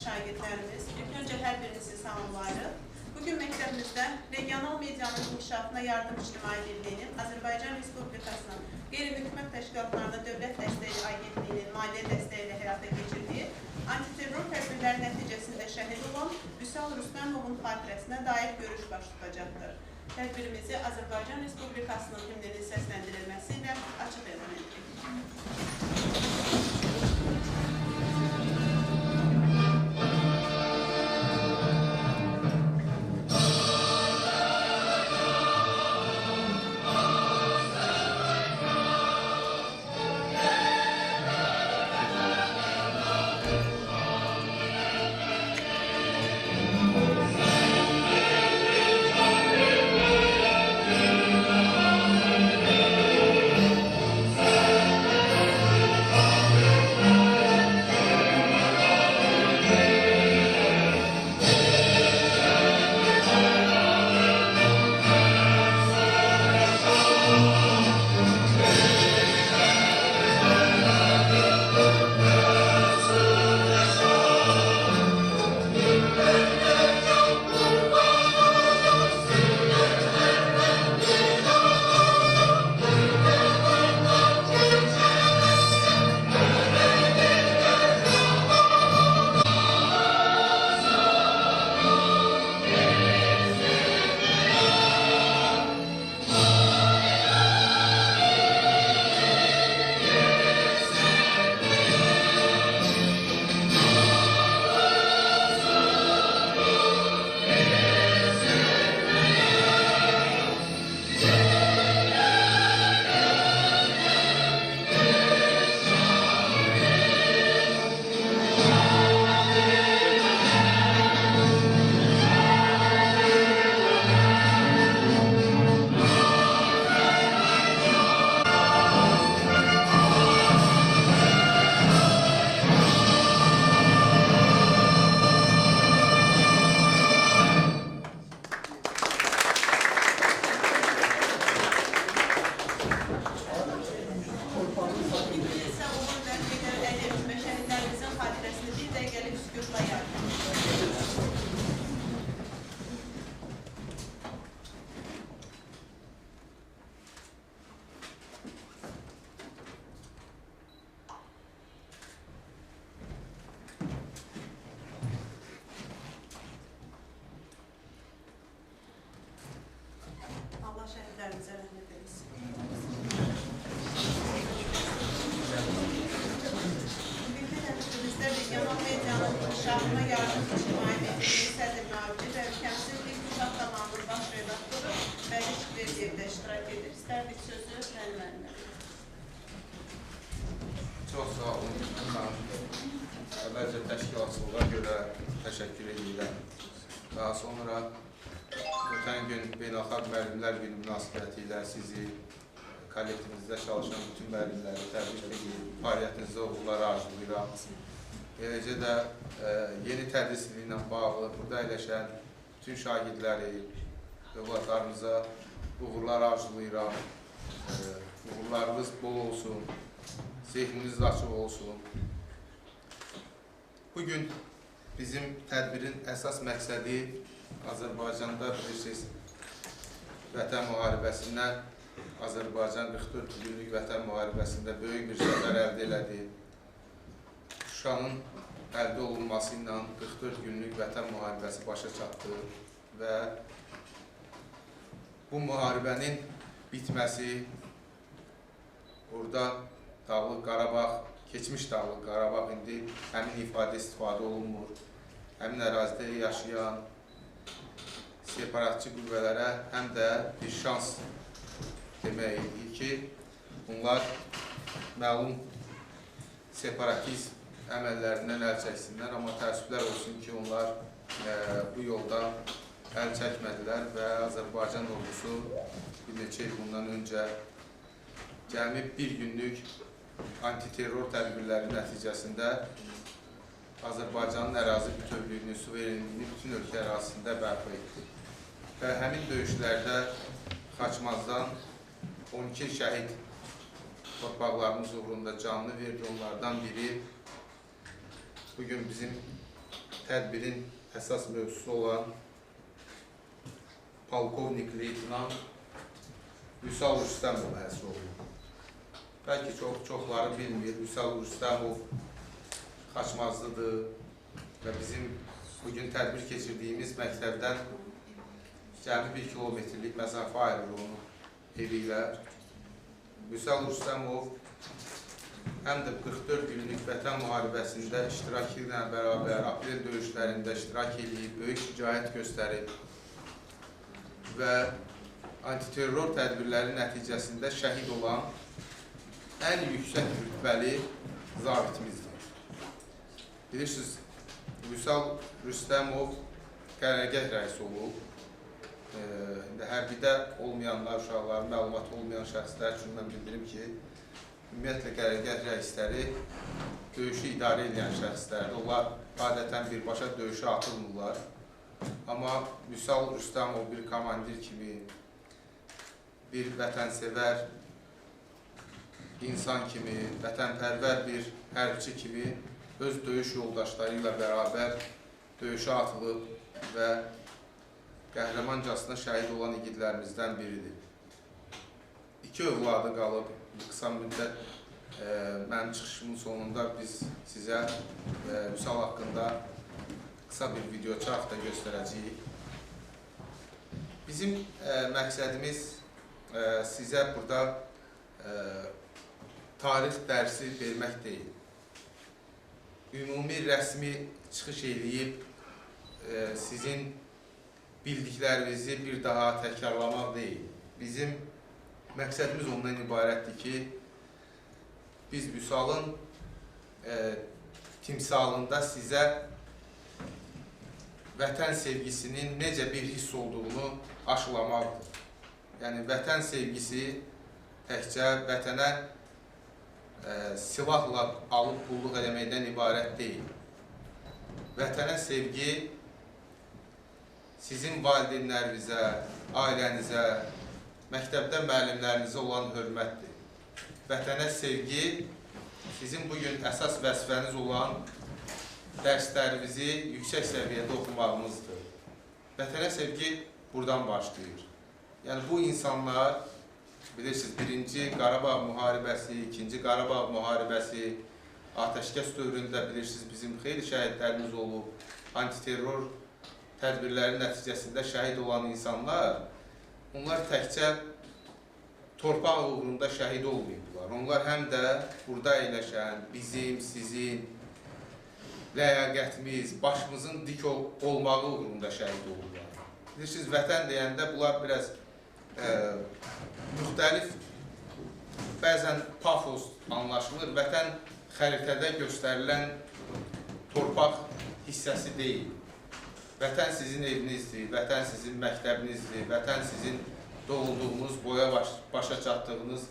Şagirdlərimiz, ilk öncə hər birinizi salamlayırıq. Bugün məktəbimizdə regional medianın inkişafına yardım İctimai Birliyinin Azərbaycan Respublikasının qeyri-hökumət təşkilatlarına dövlət dəstəyi agentliyinin maliyyə dəstəyi ilə həyata keçirdiyi antiterror tədbirləri nəticəsində şəhid olan Vüsal Rüstəmovun xatirəsinə dair görüş baş tutacaqdır. Tədbirimizi Azərbaycan Respublikasının himninin səsləndirilməsi ilə açıq elan edirik. Allah şəhidlərimizə rəhmət eləsin. Bugünkü tədbirimizdə regional medianın inkişafına yardım İctimai Birliyinin sədr müavini və ölkəmizin ilk uşaq zamanının baş redaktoru Vəli Şıxverdiyev də iştirak edir. İstərdik sözü Vəli müəllimə. Çox sağ olun. Mən əvvəlcə təşkilatçılığa görə təşəkkür edirəm. Daha sonra ötən gün Beynəlxalq Müəllimlər Günü münasibəti ilə sizi, kollektivimizdə çalışan bütün müəllimləri təbrik edirəm, fəaliyyətinizdə uğurlar arzulayıram. Eləcə də yeni tədris ili ilə bağlı burada əyləşən bütün şagirdləri, övladlarımıza uğurlar arzulayıram. Uğurlarınız bol olsun, zehniniz açıq olsun. Bugün bizim tədbirin əsas məqsədi Azərbaycanda bilirsiniz, Vətən müharibəsindən Azərbaycan 44 günlük Vətən müharibəsində böyük bir zəfər əldə elədi. Şuşanın əldə olunması ilə 44 günlük Vətən müharibəsi başa çatdı və bu müharibənin bitməsi orada Dağlıq Qarabağ, keçmiş Dağlıq Qarabağ indi həmin ifadə istifadə olunmur. Həmin ərazidə yaşayan separatçı qüvvələrə həm də bir şans demək idi ki, bunlar məlum separatizm əməllərindən əl çəksinlər, amma təəssüflər olsun ki, onlar bu yolda əl çəkmədilər və Azərbaycan ordusu bir neçə il bundan öncə cəmi bir günlük antiterror tədbirləri nəticəsində Azərbaycanın ərazi bütövlüyünü, suverenliyini bütün ölkə ərazisində bərpa etdi. Və həmin döyüşlərdə Xaçmazdan 12 şəhid torpaqlarımız uğrunda canını verdi. Onlardan biri bugün bizim tədbirin əsas mövzusu olan polkovnik leytenant Vüsal Rüstəmov həsr olunub. Bəlkə çoxları bilmir, Vüsal Rüstəmov Xaçmazlıdır və bizim bugün tədbir keçirdiyimiz məktəbdən cəmi 1 kilometrlik məsafə ayırır onun evi ilə. Vüsal Rüstəmov həm də 44 günlük vətən müharibəsində iştirak ilə bərabər aprel döyüşlərində iştirak edib, böyük şücaət göstərib və antiterror tədbirləri nəticəsində şəhid olan ən yüksək rütbəli zabitimizdir. Bilirsiniz, Vüsal Rüstəmov qərargah rəisi olub. İndi hərbidə olmayanlar, uşaqların məlumatı olmayan şəxslər üçün mən bildirim ki, ümumiyyətlə qərargah rəisləri döyüşü idarə edən şəxslərdir. Onlar adətən birbaşa döyüşə atılmırlar. Amma Vüsal Rüstəmov bir komandir kimi, bir vətənsevər insan kimi, vətənpərvər bir hərbçi kimi öz döyüş yoldaşları ilə bərabər döyüşə atılıb və qəhrəmancasına şəhid olan igidlərimizdən biridir. 2 övladı qalıb. Qısa müddət mənim çıxışımın sonunda biz sizə Vüsal haqqında qısa bir video çarx da göstərəcəyik. Bizim məqsədimiz sizə burada tarix dərsi vermək deyil. Ümumi rəsmi çıxış eləyib sizin bildiklərinizi bir daha təkrarlamaq deyil. Bizim məqsədimiz ondan ibarətdir ki, biz Vüsalın timsalında sizə vətən sevgisinin necə bir hiss olduğunu aşılamaqdır. Yəni, vətən sevgisi təkcə vətənə silahla alıb qulluq eləməkdən ibarət deyil. Vətənə sevgi sizin valideynlərinizə, ailənizə, məktəbdə müəllimlərinizə olan hörmətdir. Vətənə sevgi sizin bugün əsas vəzifəniz olan dərslərinizi yüksək səviyyədə oxumağınızdır. Vətənə sevgi buradan başlayır. Yəni, bu insanlar, bilirsiniz, 1-ci Qarabağ müharibəsi, 2-ci Qarabağ müharibəsi, atəşkəs dövründə, bilirsiniz, bizim xeyli şəhidlərimiz olub, antiterror tədbirləri nəticəsində şəhid olan insanlar, onlar təkcə torpaq uğrunda şəhid olmayıblar. Onlar həm də burada əyləşən, bizim, sizin ləyaqətimiz, başımızın dik olmağı uğrunda şəhid olurlar. Bilirsiniz, vətən deyəndə bunlar biraz müxtəlif, bəzən pafos anlaşılır. Vətən xəritədə göstərilən torpaq hissəsi deyil. Vətən sizin evinizdir, vətən sizin məktəbinizdir, vətən sizin doğulduğunuz, boya başa çatdığınız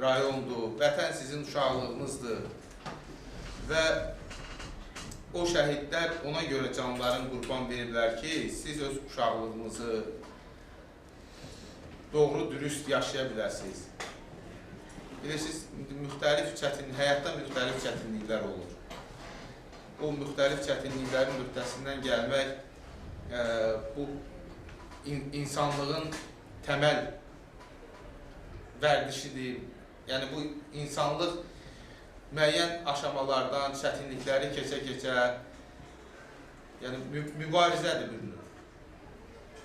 rayondur, vətən sizin uşaqlığınızdır. Və o şəhidlər ona görə canlarını qurban veriblər ki, siz öz uşaqlığınızı doğru, dürüst yaşaya biləsiniz. Bilirsiniz, həyatda müxtəlif çətinliklər olur. O müxtəlif çətinliklərin öhdəsindən gəlmək bu insanlığın təməl vərdişidir. Yəni, bu insanlıq müəyyən aşamalardan, çətinlikləri keçə-keçə, yəni mübarizədir bir növ.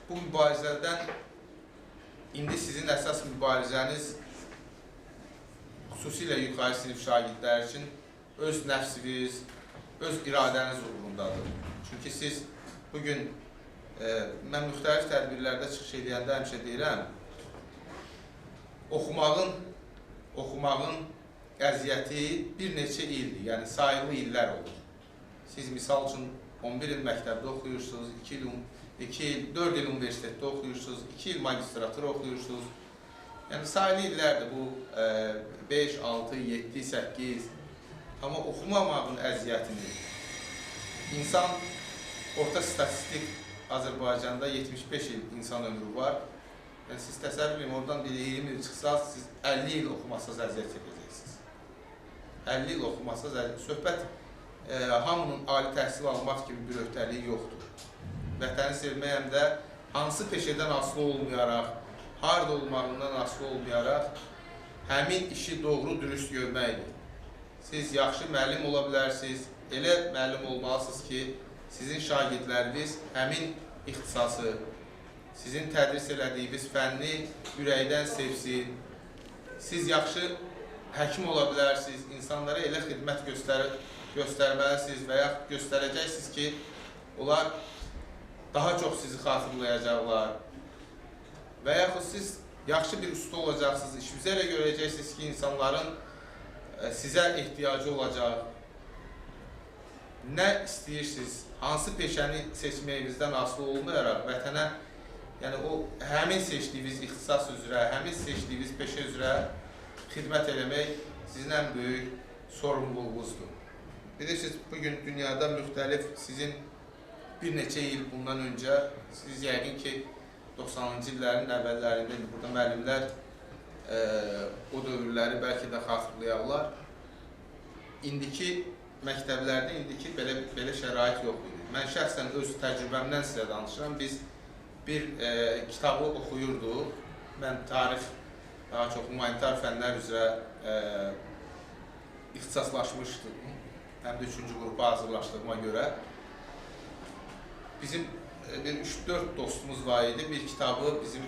Bu mübarizədən indi sizin əsas mübarizəniz xüsusilə yuxarı sinif şagirdləri üçün öz nəfsiniz, öz iradəniz uğrundadır. Çünki siz bugün, mən müxtəlif tədbirlərdə çıxış edəndə həmişə deyirəm, oxumağın əziyyəti bir neçə ildir, yəni sayılı illər olur. Siz misal üçün 11 il məktəbdə oxuyursunuz, 2 il, 4 il universitetdə oxuyursunuz, 2 il magistratura oxuyursunuz. Yəni sayılı illərdir bu 5, 6, 7, 8. Amma oxumamağın əziyyətini insan orta statistik Azərbaycanda 75 il insan ömrü var. Yəni siz təsəvvür edin, oradan bir 20 il çıxsaz, siz 50 il oxumasaz əziyyət çəkəcəksiniz. 50 il oxumasaz, söhbət hamının ali təhsil almaq kimi bir öhdəliyi yoxdur. Vətəni sevmək həm də hansı peşədən asılı olmayaraq, harada olmağından asılı olmayaraq həmin işi doğru dürüst görməkdir. Siz yaxşı müəllim ola bilərsiniz, elə müəllim olmalısınız ki, sizin şagirdləriniz həmin ixtisası, sizin tədris elədiyiniz fənni ürəkdən sevsin. Siz yaxşı həkim ola bilərsiniz, insanlara elə xidmət göstərməlisiniz və yaxud göstərəcəksiniz ki, onlar daha çox sizi xatırlayacaqlar. Və yaxud siz yaxşı bir usta olacaqsınız, işinizə elə görəcəksiniz ki, insanların sizə ehtiyacı olacaq. Nə istəyirsiniz, hansı peşəni seçməyinizdən asılı olmayaraq vətənə, yəni o həmin seçdiyiniz ixtisas üzrə, həmin seçdiyiniz peşə üzrə xidmət eləmək sizin ən böyük sorumluluğunuzdur. Bilirsiniz, bugün dünyada müxtəlif sizin bir neçə il bundan öncə, siz yəqin ki, 90-cı illərin əvvəllərində burada müəllimlər o dövrləri bəlkə də xatırlayarlar. İndiki məktəblərdə indiki belə şərait yox idi. Mən şəxsən öz təcrübəmdən sizə danışıram. Biz bir kitabı oxuyurduq. Mən tarix, daha çox humanitar fənlər üzrə ixtisaslaşmışdım. Həm də 3-cü qrupa hazırlaşdığıma görə. Bizim bir 3-4 dostumuz var idi. Bir kitabı bizim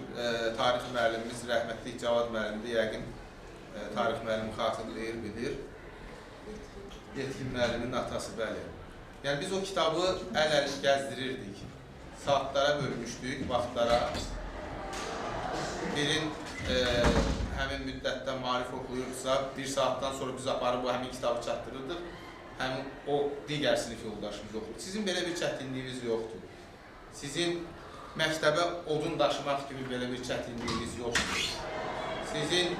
tarix müəllimimiz, rəhmətli Cavad müəllimdir, yəqin tarix müəllimi xatırlayır, bilir. Yetkin müəllimin atası, bəli. Yəni biz o kitabı əl-əl gəzdirirdik. Saatlara bölmüşdük, vaxtlara. Birin həmin müddətdə maarif oxuyursa, bir saatdan sonra biz aparıb o həmin kitabı çatdırırdıq. Həmin o digər sinif yoldaşımız oxuyur. Sizin belə bir çətinliyiniz yoxdur. Sizin məktəbə odun daşımaq kimi belə bir çətinliyiniz yoxdur. Sizin,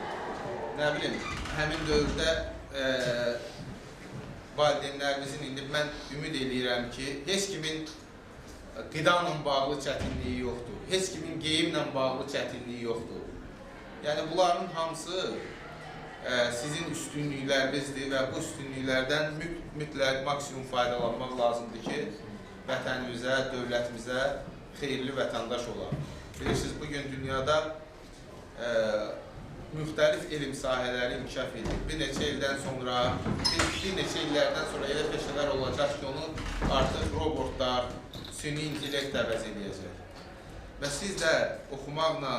nə bilim, həmin dövrdə valideynlərimizin indi mən ümid eləyirəm ki, heç kimin qida ilə bağlı çətinliyi yoxdur. Heç kimin geyimlə bağlı çətinliyi yoxdur. Yəni bunların hamısı sizin üstünlüklərinizdir və bu üstünlüklərdən mütləq maksimum faydalanmaq lazımdır ki, vətənimizə, dövlətimizə xeyirli vətəndaş olaq. Bilirsiniz, bugün dünyada müxtəlif elm sahələri inkişaf edir. Bir neçə ildən sonra, bir neçə illərdən sonra elə peşələr olacaq ki, onu artıq robotlar, süni intellekt əvəz eləyəcək. Və siz də oxumaqla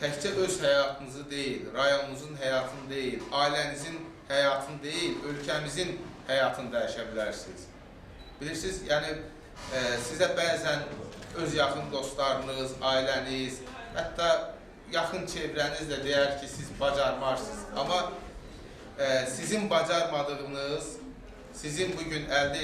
təkcə öz həyatınızı deyil, rayonunuzun həyatını deyil, ailənizin həyatını deyil, ölkəmizin həyatını dəyişə bilərsiniz. Bilirsiniz, yəni sizə bəzən öz yaxın dostlarınız, ailəniz, hətta yaxın çevrəniz də deyər ki, siz bacarmarsınız. Amma sizin bacarmadığınız, sizin bugün əldə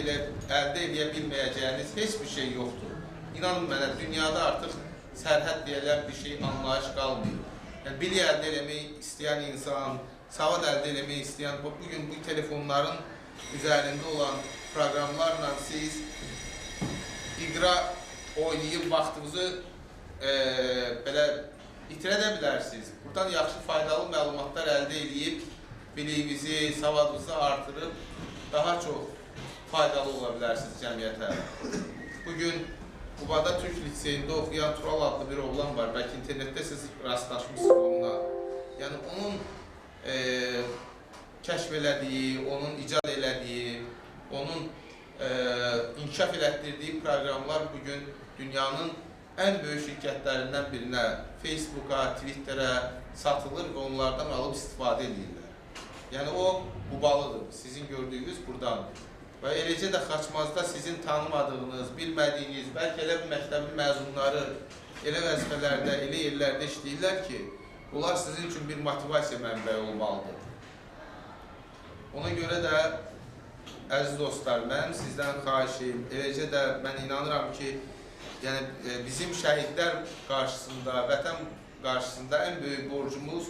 eləyə bilməyəcəyiniz heç bir şey yoxdur. İnanın mənə, dünyada artıq sərhəd deyilən bir şey, anlayış qalmıyor. Yəni, bilik əldə eləmək istəyən insan, savad əldə eləmək istəyən, bugün bu telefonların üzərində olan proqramlarla siz iqra oynayıb vaxtınızı belə itirə də bilərsiniz. Buradan yaxşı faydalı məlumatlar əldə eləyib, biliyinizi, savadınızı artırıb daha çox faydalı ola bilərsiniz cəmiyyətə. Bugün Qubada Türk Liseyində oxuyan Tural adlı bir oğlan var. Bəlkə internetdə siz rastlaşmışsınız onunla. Yəni onun kəşf elədiyi, onun icad elədiyi, onun inkişaf elətdirdiyi proqramlar bugün dünyanın ən böyük şirkətlərindən birinə, Facebooka, Twitterə satılır və onlardan alıb istifadə edirlər. Yəni o Qubalıdır, sizin gördüyünüz burdandır. Və eləcə də Xaçmazda sizin tanımadığınız, bilmədiyiniz, bəlkə elə bu məktəbin məzunları elə vəzifələrdə, elə yerlərdə işləyirlər ki, bunlar sizin üçün bir motivasiya mənbəyi olmalıdır. Ona görə də, əziz dostlar, mənim sizdən xahişim, eləcə də mən inanıram ki, yəni bizim şəhidlər qarşısında, vətən qarşısında ən böyük borcumuz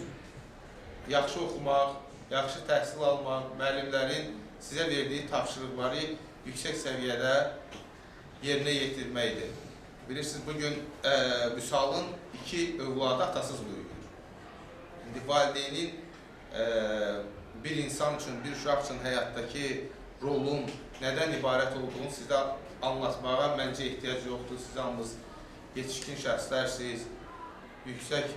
yaxşı oxumaq, yaxşı təhsil almaq, müəllimlərin sizə verdiyi tapşırıqları yüksək səviyyədə yerinə yetirməkdir. Bilirsiniz, bugün Vüsalın iki övladı atasız böyüyür. İndi valideynin bir insan üçün, bir uşaq üçün həyatdakı rolun nədən ibarət olduğunu sizə anlatmağa məncə ehtiyac yoxdur. Siz hamınız yetişkin şəxslərsiniz, yüksək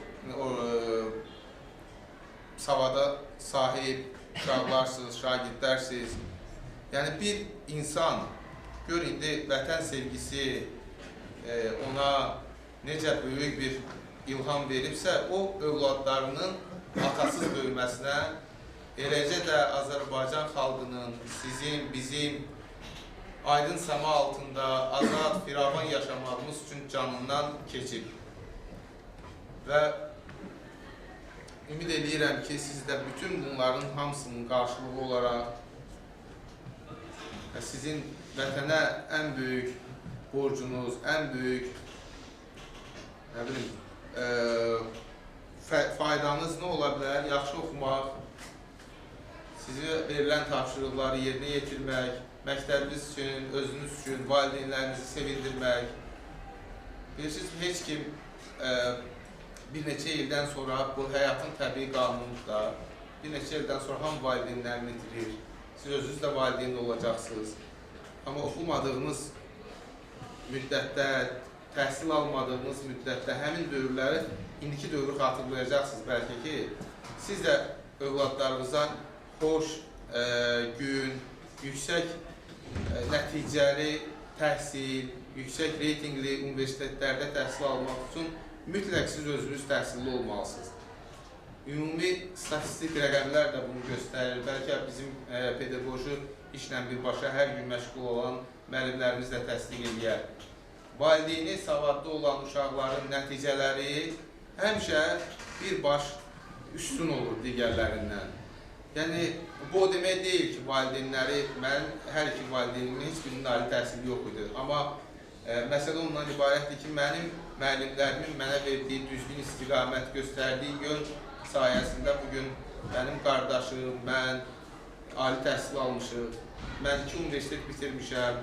savada sahib uşaqlarsınız, şagirdlərsiniz. Yəni bir insan, gör indi vətən sevgisi ona necə böyük bir ilham veribsə, o övladlarının atasız böyüməsinə, eləcə də Azərbaycan xalqının, sizin, bizim aydın səma altında azad, firavan yaşamağımız üçün canından keçib. Və ümid eləyirəm ki, siz də bütün bunların hamısının qarşılığı olaraq sizin vətənə ən böyük borcunuz, ən böyük nə bilim, faydanız nə ola bilər? Yaxşı oxumaq, sizə verilən tapşırıqları yerinə yetirmək, məktəbiniz üçün, özünüz üçün, valideynlərinizi sevindirmək. Bilirsiniz, heç kim bir neçə ildən sonra, bu həyatın təbii qanunudur da, bir neçə ildən sonra hamı valideynlərini itirir. Siz özünüz də valideyn olacaqsınız. Amma oxumadığınız müddətdə, təhsil almadığınız müddətdə həmin dövrləri, indiki dövrü xatırlayacaqsınız bəlkə ki, siz də övladlarınıza xoş gün, yüksək nəticəli təhsil, yüksək reytingli universitetlərdə təhsil almaq üçün mütləq siz özünüz təhsilli olmalısınız. Ümumi statistik rəqəmlər də bunu göstərir. Bəlkə bizim pedaqoji işlə birbaşa hər gün məşğul olan müəllimlərimiz də təsdiq eləyər. Valideyni savadlı olan uşaqların nəticələri həmişə bir baş üstün olur digərlərindən. Yəni, bu o demək deyil ki, valideynləri, mənim hər iki valideynimin heç birinin ali təhsili yox idi. Amma məsələ ondan ibarətdir ki, mənim müəllimlərimin mənə verdiyi düzgün istiqamət, göstərdiyi yön sayəsində bugün mənim qardaşım, mən ali təhsil almışıq, mən 2 universitet bitirmişəm.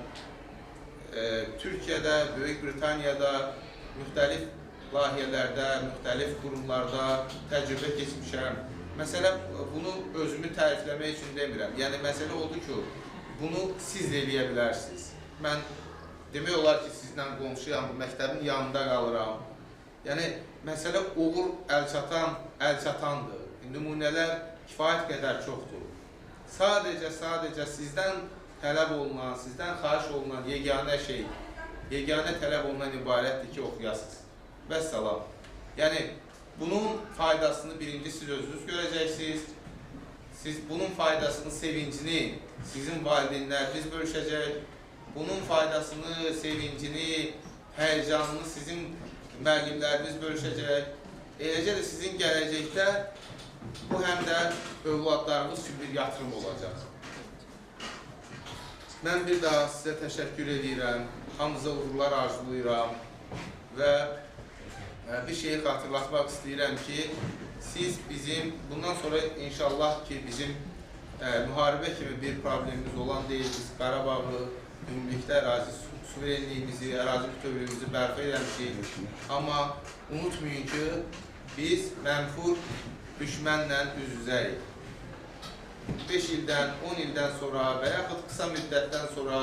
Türkiyədə, Böyük Britaniyada müxtəlif layihələrdə, müxtəlif qurumlarda təcrübə keçmişəm. Məsələ bunu özümü tərifləmək üçün demirəm. Yəni, məsələ odur ki, bunu siz də eləyə bilərsiniz. Mən demək olar ki, sizlə qonşuyam, bu məktəbin yanında qalıram. Yəni, məsələ uğur əlçatandır. Nümunələr kifayət qədər çoxdur. Sadəcə sizdən tələb olunan, sizdən xahiş olunan yeganə şey, yeganə tələb olunan ibarətdir ki, oxuyasınız. Vəssalam. Yəni, bunun faydasını birinci siz özünüz görəcəksiniz. Siz bunun faydasını, sevincini sizin valideynləriniz bölüşəcək. Bunun faydasını, sevincini, həyəcanını sizin müəllimləriniz bölüşəcək. Eləcə də sizin gələcəkdə bu həm də övladlarınız üçün bir yatırım olacaq. Mən bir daha sizə təşəkkür edirəm, hamınıza uğurlar arzulayıram və bir şeyi xatırlatmaq istəyirəm ki, siz bizim, bundan sonra inşallah ki, bizim müharibə kimi bir problemimiz olan deyil, biz Qarabağı, ümumilikdə ərazi suverenliyimizi, ərazi bütövlüyümüzü bərpa eləmişik. Amma unutmayın ki, biz mənfur düşmənlə üz-üzəyik. 5 ildən, 10 ildən sonra və yaxud qısa müddətdən sonra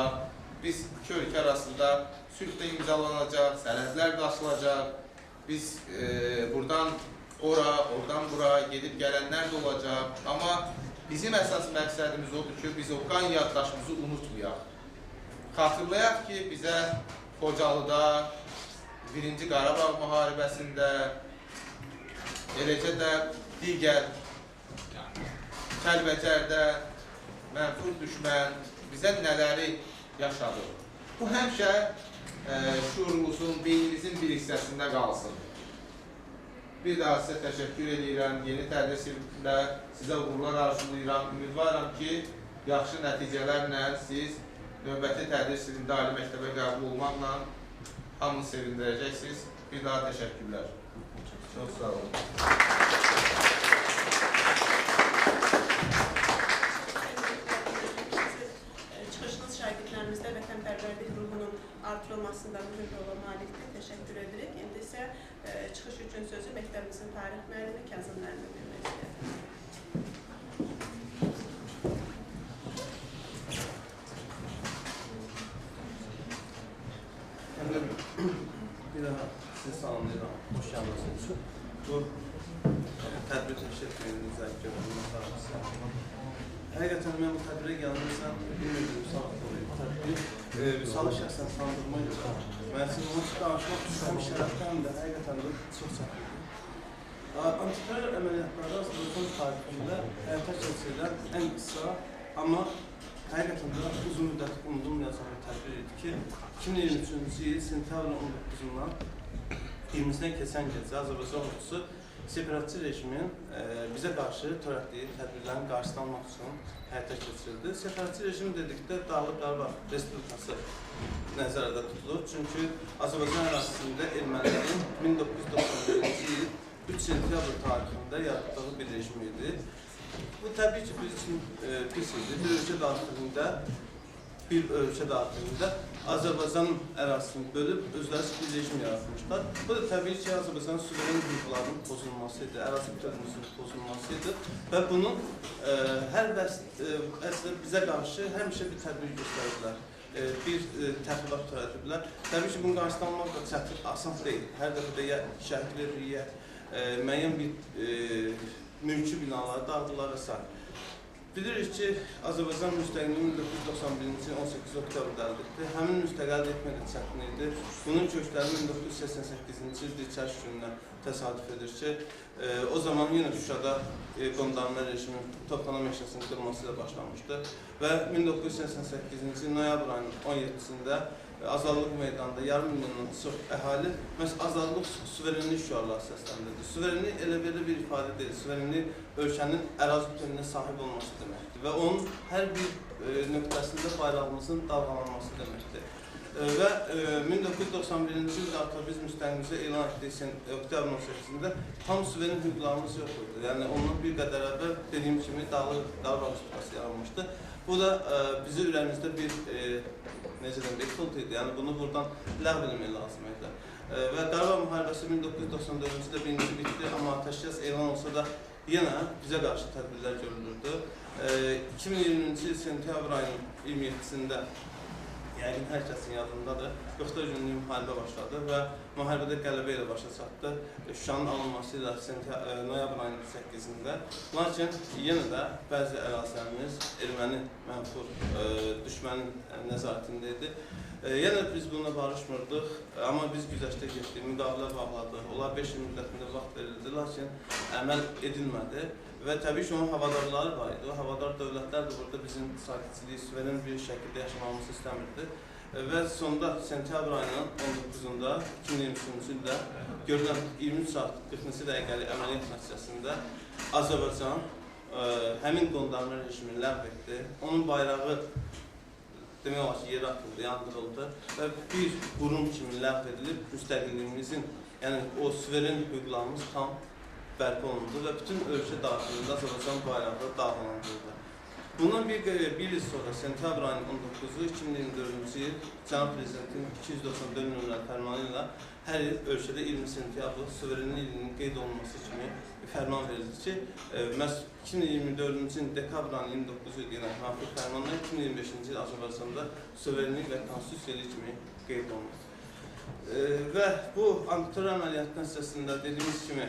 biz iki ölkə arasında sülh də imzalanacaq, sərhədlər də açılacaq. Biz buradan ora, oradan bura gedib gələnlər də olacaq. Amma bizim əsas məqsədimiz odur ki, biz o qan yaddaşımızı unutmayaq. Xatırlayaq ki, bizə Xocalıda, 1-ci Qarabağ müharibəsində, eləcə də digər Kəlbəcərdə mənfur düşmən bizə nələri yaşadı. Bu həmişə şuurumuzun, beynimizin bir hissəsində qalsın. Bir daha sizə təşəkkür edirəm. Yeni tədris ilində sizə uğurlar arzulayıram. Ümidvaram ki, yaxşı nəticələrlə siz növbəti tədris ilində ali məktəbə qəbul olmaqla hamını sevindirəcəksiniz. Bir daha təşəkkürlər. Çox sağ olun. Çıxışınız şagirdlərimizdə vətənpərvərlik ruhunun artırılmasında mühüm rola malikdir. Təşəkkür edirik. İndi isə çıxış üçün sözü məktəbimizin tarix müəllimi Kazım müəllimə vermək istəyirəm. Bir daha sizi salamlayıram. Xoş gəldiniz. Bu tədbir təşkil etməyinizə görə minnətdarım. Həqiqətən mən bu tədbirə gəlmişəm, bilmirdim Vüsal haqqında tədbir. Vüsalı şəxsən tanıdığıma görə mən sizin onun üçün danışmaq həm şərəfdən də həqiqətən də çox çətin idi. Antiterror əməliyyatları Azərbaycan tarixində həyata keçirilən ən qısa, amma həqiqətən də uzun müddət unudulmayacaq bir tədbir idi ki, 2023-cü il sentyabrın 19-undan 20-sinə keçən gecə Azərbaycan ordusu separatçı rejimin bizə qarşı törətdiyi tədbirlərin qarşısını almaq üçün həyata keçirildi. Separatçı rejim dedikdə Dağlıq Qarabağ Respublikası nəzərdə tutulur. Çünki Azərbaycan ərazisində ermənilərin 1991-ci il 3 sentyabr tarixində yaratdığı bir rejim idi. Bu təbii ki, biz üçün pis idi. Bir ölkə daxilində Azərbaycanın ərazisini bölüb özləri bir rejim yaratmışlar. Bu da təbii ki, Azərbaycanın suveren hüquqlarının pozulması idi, ərazi bütövlüyünün pozulması idi və bunun hər əslində bizə qarşı həmişə bir tədbir göstərdilər, bir təxribat törədiblər. Təbii ki, bunun qarşısını almaq da çətin, asan deyil. Hər dəfə də ya şəhid veririk, ya müəyyən bir mülki binaları dağıdırlar və s. Bilirik ki, Azərbaycan müstəqilliyini 1991-ci il 18 oktyabrda əldə etdi. Həmin müstəqil əldə etmək də çətin idi. Bunun kökləri 1988-ci il dirçəliş gününə təsadüf edir ki, o zaman yenə Şuşada qondarma rejimin Topxana meşəsinin qırılması ilə başlamışdı və 1988-ci il noyabr ayının 17-sində Azadlıq meydanında yarım milyondan çox əhali məhz azadlıq, suverenlik şüarları səsləndirdi. Suverenlik elə belə bir ifadə deyil. Suverenlik ölkənin ərazi bütövlüyünə sahib olması deməkdir və onun hər bir nöqtəsində bayrağımızın dalğalanması deməkdir. Və 1991-ci ildə artıq biz müstəqilliyimizi elan etdik oktyabrın 18-də tam suveren hüquqlarımız yox idi. Yəni ondan bir qədər əvvəl dediyim kimi Dağlıq Qarabağ Respublikası yaranmışdı. Bu da bizi ürəyimizdə bir necə deyim, bir xılt idi. Yəni bunu buradan ləğv eləmək lazım idi. Və Qarabağ müharibəsi 1994-cü ildə birinci bitdi, amma atəşkəs elan olsa da yenə bizə qarşı tədbirlər görülürdü. 2020-ci il sentyabr ayının 27-sində yəqin hər kəsin yadındadır, 44 günlük müharibə başladı və müharibədə qələbə ilə başa çatdı. Şuşanın alınması ilə noyabr ayının 8-də. Lakin yenə də bəzi ərazilərimiz erməni mənfur düşmənin nəzarətində idi. Yenə biz bununla barışmırdıq, amma biz güzəştə getdik, müqavilə bağladıq. Onlar 5 il müddətində vaxt verildi, lakin əməl edilmədi. Və təbii ki, onun havadarları var idi. O havadar dövlətlər də burada bizim sakitçiliyi, suveren bir şəkildə yaşamamızı istəmirdi. Və sonda sentyabr ayının 19-da, 2023-cü ildə görülən 23 saat 40-cı dəqiqəlik əməliyyat nəticəsində Azərbaycan həmin qondarma rejimini ləğv etdi. Onun bayrağı demək olar ki, yerə atıldı, yandırıldı və bir qurum kimi ləğv edilib müstəqilliyimizin, yəni o suveren hüquqlarımız tam bərpa olundu və bütün ölkə daxilində Azərbaycan bayrağı dalğalandırıldı. Bundan bir il sonra sentyabr ayının 19-u 2024-cü il Cənab Prezidentin 294 nömrəli fərmanı ilə hər il ölkədə 20 sentyabr suverenlik ilinin qeyd olunması kimi bir fərman verildi ki, məhz 2024-cü ilin dekabr ayının 29-u ilə müvafiq fərmanla 2025-ci il Azərbaycanda suverenlik və konstitusiya ili kimi qeyd olunur. Və bu antiterror əməliyyatı nəticəsində dediyimiz kimi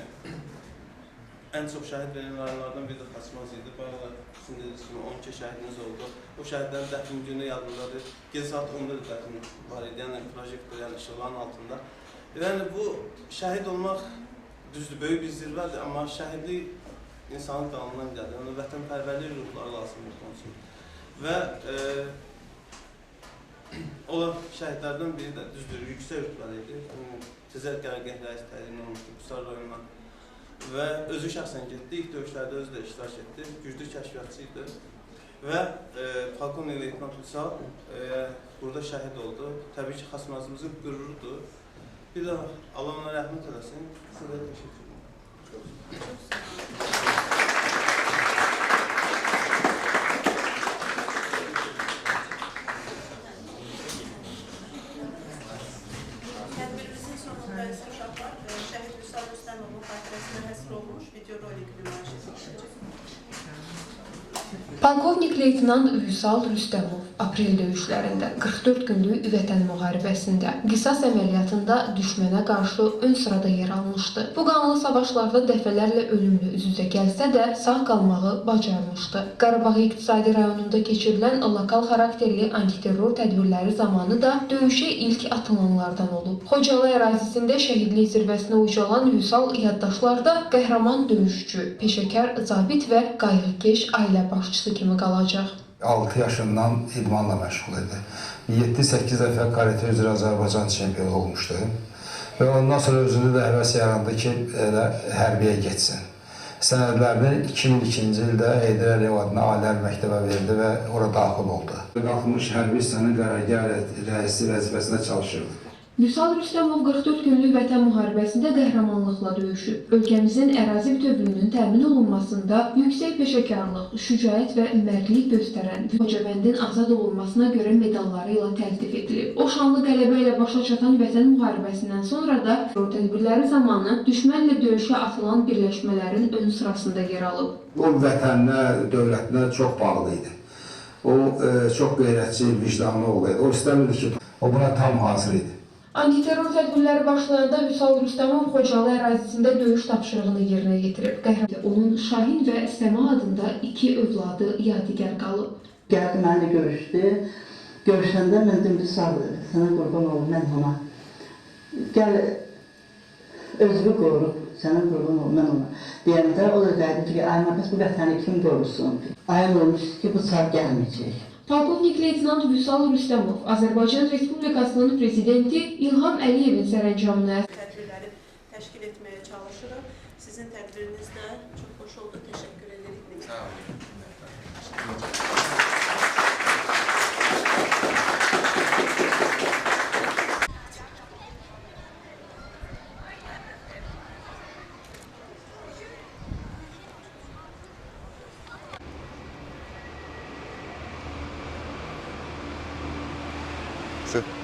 ən çox şəhid verən rayonlardan biri də Xaçmaz idi. Bayaqlar sizin dediyiniz kimi 12 şəhidimiz oldu. O şəhidlərin dəfn günü yadındadır. Gecə saat 10-da da dəfn var idi, yəni projektor, yəni işıqların altında. Yəni bu şəhid olmaq düzdür, böyük bir zirvədir, amma şəhidlik insanın qanundan gəlir. Yəni vətənpərvərlik ruhları lazımdır onun üçün. Və o şəhidlərdən biri də düzdür, yüksək rütbəli idi. Tezər qərargah rəisi təyin olmuşdu Qusar rayonuna. Və özü şəxsən getdi, ilk döyüşlərdə özü də iştirak etdi, güclü kəşfiyyatçı idi və polkovnik leytenant Vüsal burada şəhid oldu. Təbii ki, Xaçmazımızın qürurudur. Bir daha Allah ona rəhmət eləsin. Sizə də təşəkkür edirəm. Tədbirimizin sonunda isə uşaqlar şəhid Vüsal Rüstəmovun xatirəsinə həsr olunmuş video rolik nümayiş ediləcək. Polkovnik leytenant Vüsal Rüstəmov. Aprel döyüşlərində, 44 günlük Vətən müharibəsində, qisas əməliyyatında düşmənə qarşı ön sırada yer almışdı. Bu qanlı savaşlarda dəfələrlə ölümlə üz-üzə gəlsə də sağ qalmağı bacarmışdı. Qarabağ İqtisadi rayonunda keçirilən lokal xarakterli antiterror tədbirləri zamanı da döyüşə ilk atılanlardan olub. Xocalı ərazisində şəhidlik zirvəsinə ucalan Vüsal yaddaşlarda qəhrəman döyüşçü, peşəkar zabit və qayğıkeş ailə başçısı kimi qalacaq. 6 yaşından idmanla məşğul idi. 7-8 dəfə karate üzrə Azərbaycan çempionu olmuşdu. Və ondan sonra özündə də həvəs yarandı ki, elə hərbiyə getsin. Sənədlərini 2002-ci ildə Heydər Əliyev adına Ali Hərbi Məktəbə verdi və ora daxil oldu. 60 hərbi hissənin qərargah rəisi vəzifəsində çalışırdı. Vüsal Rüstəmov 44 günlük Vətən müharibəsində qəhrəmanlıqla döyüşüb. Ölkəmizin ərazi bütövlüyünün təmin olunmasında yüksək peşəkarlıq, şücaət və mərdlik göstərən Xocavəndin azad olunmasına görə medalları ilə təltif edilib. O şanlı qələbə ilə başa çatan Vətən müharibəsindən sonra da tədbirləri zamanı düşmənlə döyüşə atılan birləşmələrin ön sırasında yer alıb. O vətəninə, dövlətinə çox bağlı idi. O çox qeyrətçi, vicdanlı oğlu idi. O istəmirdi ki, o buna tam hazır idi. Antiterror tədbirləri başlayanda Vüsal Rüstəmov Xocalı ərazisində döyüş tapşırığını yerinə yetirib. Qəhrəman onun Şahin və Səma adında iki övladı yadigar qalıb. Gəldi mənimlə görüşdü. Görüşəndə mən dedim, Vüsal, sənə qurban olum, mən ona. Gəl, özünü qoru, sənə qurban olum, mən ona. Deyəndə o da gəldi ki, ay, bəs bu vətəni kim qorusun? Ayın olmuş ki, bu çağ gəlməyəcək. Polkovnik leytenant Vüsal Rüstəmov, Azərbaycan Respublikasının Prezidenti İlham Əliyevin sərəncamına tədbirləri təşkil etməyə çalışırıq. Sizin tədbiriniz də çox xoş oldu. Təşəkkür edirik. Sağ olun. Sim.